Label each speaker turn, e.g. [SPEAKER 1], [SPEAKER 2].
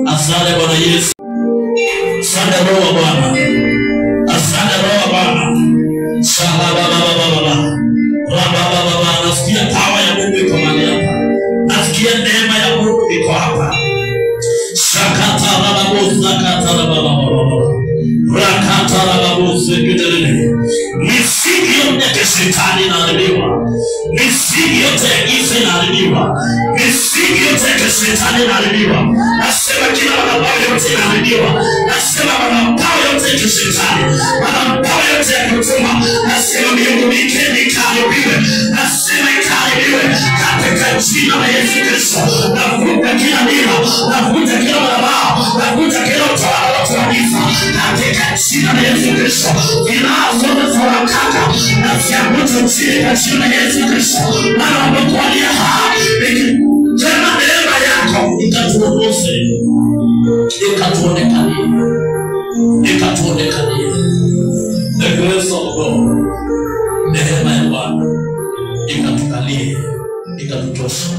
[SPEAKER 1] Asante Bwana Yesu. Asante Roho Bwana. Asante Roho Bwana. Shalababababa. Rabababa. Nasikia power ya Mungu iko mahali hapa. Nasikia neema ya Mungu iko hapa. Shakata rababu zakata rabababa. Rakata rababu zeketelele. Misingi yote ya shetani inaharibiwa. Misingi yote ya giza inaharibiwa. Misingi yote ya shetani inaharibiwa. Nasema kila madhabahu yote inaharibiwa. Nasema madhabahu yote ya shetani, madhabahu yote ya kutuma. Nasema miungu migeni ikaharibiwe, nasema ikaharibiwe katika jina la Yesu Kristo. Navuta kila nira, navuta kila madhabahu, navuta kila utawala wote wa giza katika jina la Yesu Kristo. Silaha zote za wakaka naziangusha chini kwa jina la Yesu Kristo. Maana wamekualia hai, tena neema yako ikatuongoze, ikatuonekanie, ikatuonekanie. The grace of God, neema ya Bwana ikatukalie, ikatutosha.